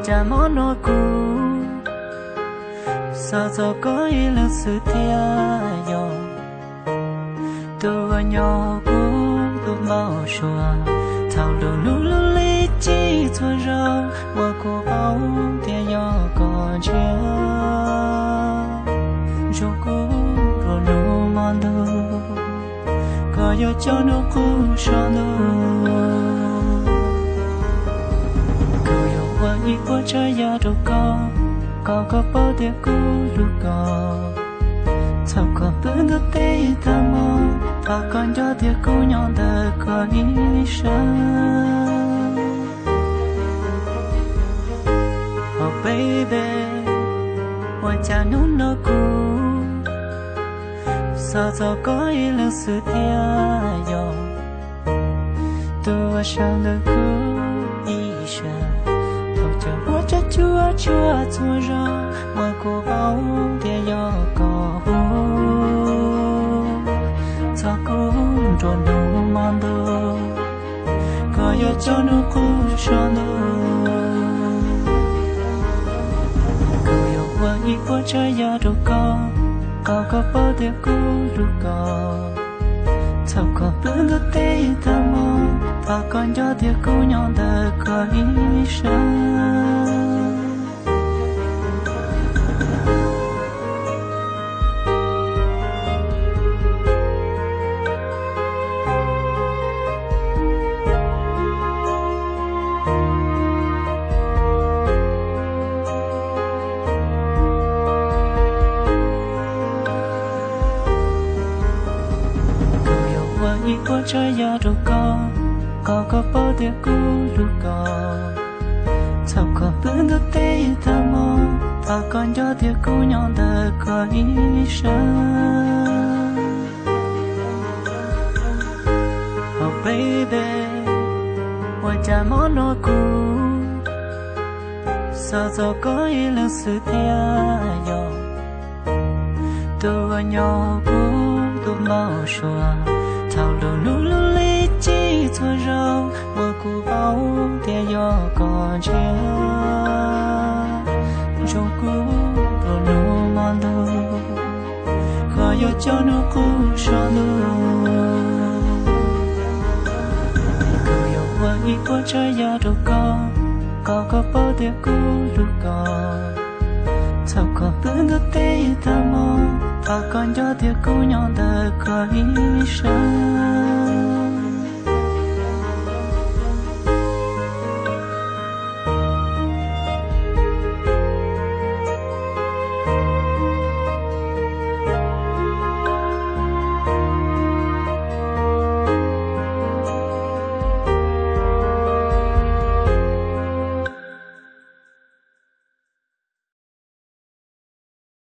Cas mob no kuv xav txog koj ib leeg xwb thiab yog tus uas nyob kuv tus npau suav. Thaum lub hnub lub li cim txhua zaus uas kuv paub tias yog koj ntshiab, ntsoo kuv nruab hnub hmo ntuj, koj yuav coj hnub qub so ntuj. Kuv yuav ua ib puas tsav yam rau koj, kom koj paub tias kuv hlub koj. Txhob kom pw ntuj teb tag hmo, kom koj nco tias kuv nyob ntawm koj ib sab. Oh baby, ua cas hnub no kuv xav txog koj ib leeg xwb thiab yog tus uas sawv ntawm kuv ib sab. Thaum cov huab cov cua tsuag txhua zaus uas kuv paub tias yog koj hu, txog kuv nruab hnub hmo ntuj, koj yuav coj hnub qub so ntuj. Kuv yuav ua ib puas tsav yam rau koj, kom koj paub tias kuv hlub koj. Txhob kom pw ntuj teb tag hmo, kom koj nco tias kuv nyob ntawm koj ib sab. Kuv yuav ua ib puas tsav yam rau koj, kom koj paub tias kuv hlub koj. Txhob kom pw ntuj teb tag hmo, kom koj nco tias kuv nyob ntawm koj ib sab. Oh baby, ua cas mob no kuv xav txog koj ib leeg xwb thiab yog tus uas nyob kuv tus npau suav. Thaum lub hnub lub li cim txhua zaus uas kuv paub tias yog koj ntshiab, ntsoo kuv nruab hnub hmo ntuj, koj yuav coj hnub qub so ntuj. Kuv yuav ua ib puas tsav yam rau koj, kom koj paub tias kuv hlub koj. Txhob kom pw ntuj teb tag hmo, kom koj nco tias kuv nyob ntawm koj ib sab.